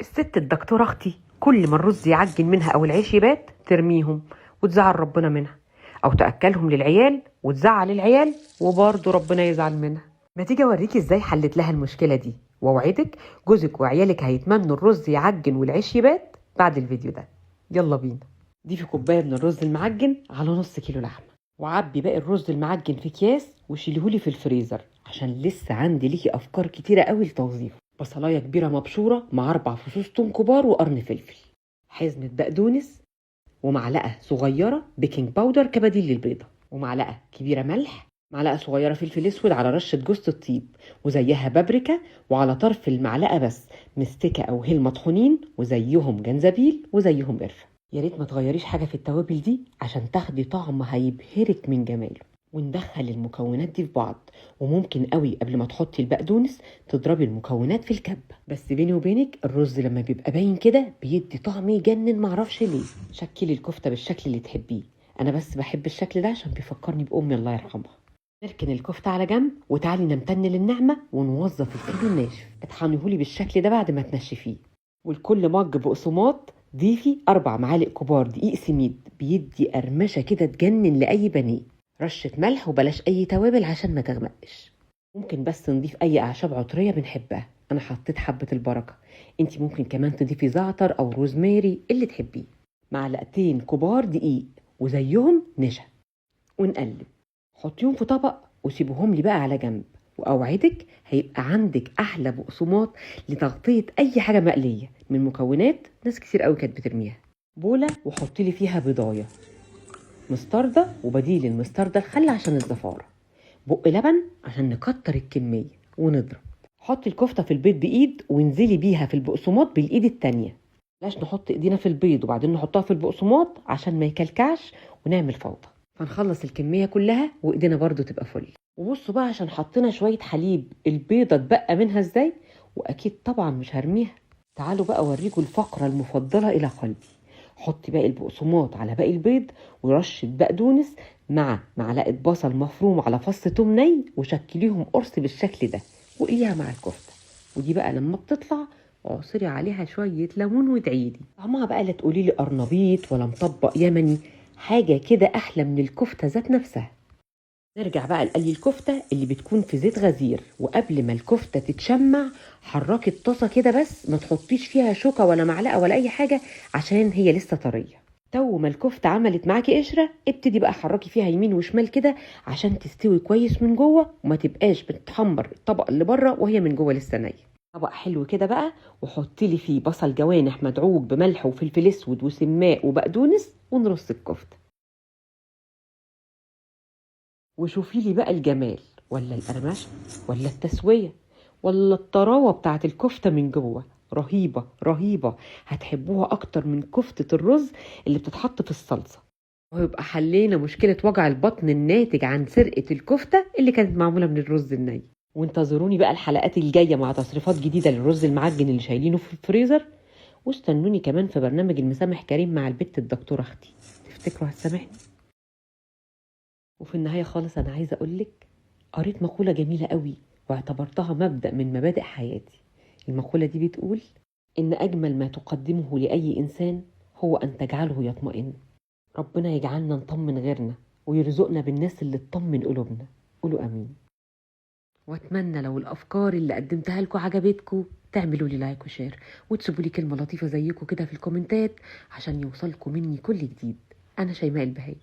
الست الدكتورة اختي كل ما الرز يعجن منها او العيش يبات ترميهم وتزعل ربنا منها، او تاكلهم للعيال وتزعل العيال وبرضه ربنا يزعل منها. ما تيجي اوريكي ازاي حلت لها المشكلة دي، واوعدك جوزك وعيالك هيتمنوا الرز يعجن والعيش يبات بعد الفيديو ده. يلا بينا. ضيفي كوباية من الرز المعجن على نص كيلو لحمه، وعبي باقي الرز المعجن في اكياس وشيلهولي في الفريزر عشان لسه عندي ليكي افكار كتيرة قوي لتوظيفه. بصلايه كبيرة مبشوره مع 4 فصوص توم كبار وقرن فلفل، حزمه بقدونس، ومعلقة صغيرة baking powder كبديل للبيضه، ومعلقة كبيرة ملح، معلقه صغيرة فلفل اسود على رشه جوز الطيب، وزيها بابريكا، وعلى طرف المعلقة بس مستكه او هيل مطحونين، وزيهم جنزبيل، وزيهم قرفه. يا ريت ما تغيريش حاجة في التوابل دي عشان تاخدي طعم هيبهرك من جماله. وندخل المكونات دي في بعض، وممكن قوي قبل ما تحطي البقدونس تضربي المكونات في الكبه، بس بيني وبينك الرز لما بيبقى باين كده بيدي طعم يجنن معرفش ليه. شكلي الكفتة بالشكل اللي تحبيه، انا بس بحب الشكل ده عشان بيفكرني بامي الله يرحمها. نركن الكفتة على جنب وتعالي نمتن للنعمة ونوظف الفينو الناشف. اطحنيهولي بالشكل ده بعد ما تنشفيه. ولكل مج بقسماط ضيفي 4 معالق كبار دقيق سميد، بيدي قرمشه كده تجنن لاي بانيه. رشه ملح وبلاش اي توابل عشان ما تغمقش. ممكن بس نضيف اي اعشاب عطريه بنحبها، انا حطيت حبه البركة، انتي ممكن كمان تضيفي زعتر او روزماري اللي تحبيه. معلقتين كبار دقيق وزيهم نشا، ونقلب. حطيهم في طبق وسيبوهم لي بقى على جنب، واوعدك هيبقى عندك احلى بقسماط لتغطيه اي حاجة مقلية من مكونات ناس كتير قوي كانت بترميها. بوله وحطي لي فيها بيضايه، مستردة وبديل المستردة الخل عشان الزفارة، بق لبن عشان نكتر الكمية، ونضرب. حطي الكفتة في البيض بإيد وانزلي بيها في البقسماط بالإيد التانية. بلاش نحط إيدينا في البيض وبعدين نحطها في البقسماط عشان ما يكلكعش ونعمل فوضى. فنخلص الكمية كلها وإيدينا برضو تبقى فل. وبصوا بقى عشان حطينا شوية حليب البيضة اتبقى منها ازاي، وأكيد طبعا مش هرميها. تعالوا بقى أوريكم الفقرة المفضلة إلى قلبي. حطي باقي البقسماط على باقي البيض ورشة بقدونس مع معلقة بصل مفروم على فص توم ني، وشكليهم قرص بالشكل ده وقليها مع الكفتة. ودي بقى لما بتطلع اعصري عليها شوية ليمون وادعيلي. طعمها بقى لا تقولي لي قرنبيط ولا مطبق يمني، حاجة كده أحلى من الكفتة ذات نفسها. نرجع بقى لقلي الكفتة اللي بتكون في زيت غزير، وقبل ما الكفتة تتشمع حركي الطاسة كده بس، ما تحطيش فيها شوكة ولا معلقة ولا أي حاجة عشان هي لسه طرية. تو ما الكفتة عملت معاكي قشرة ابتدي بقى حركي فيها يمين وشمال كده عشان تستوي كويس من جوه وما تبقاش بتحمر الطبق اللي بره وهي من جوه لسه نيه. طبق حلو كده بقى، وحطي لي فيه بصل جوانح مدعوك بملح وفلفل اسود وسماق وبقدونس، ونرص الكفتة. وشوفي لي بقى الجمال، ولا القرمشه ولا التسوية ولا الطراوه بتاعت الكفتة من جوه، رهيبة رهيبة. هتحبوها اكتر من كفته الرز اللي بتتحط في الصلصه. ويبقى حلينا مشكلة وجع البطن الناتج عن سرقه الكفتة اللي كانت معمولة من الرز الني. وانتظروني بقى الحلقات الجاية مع تصريفات جديدة للرز المعجن اللي شايلينه في الفريزر، واستنوني كمان في برنامج المسامح كريم مع البت الدكتورة اختي. تفتكروا هتسامحني؟ وفي النهاية خالص أنا عايزة أقولك قريت مقولة جميلة قوي واعتبرتها مبدأ من مبادئ حياتي. المقولة دي بتقول إن أجمل ما تقدمه لأي إنسان هو أن تجعله يطمئن. ربنا يجعلنا نطمن غيرنا ويرزقنا بالناس اللي تطمن قلوبنا. قولوا أمين. وأتمنى لو الأفكار اللي قدمتها لكم عجبتكم تعملوا لي like و share وتسيبوا لي كلمة لطيفة زيكم كده في الكومنتات عشان يوصلكم مني كل جديد. أنا شيماء البهي.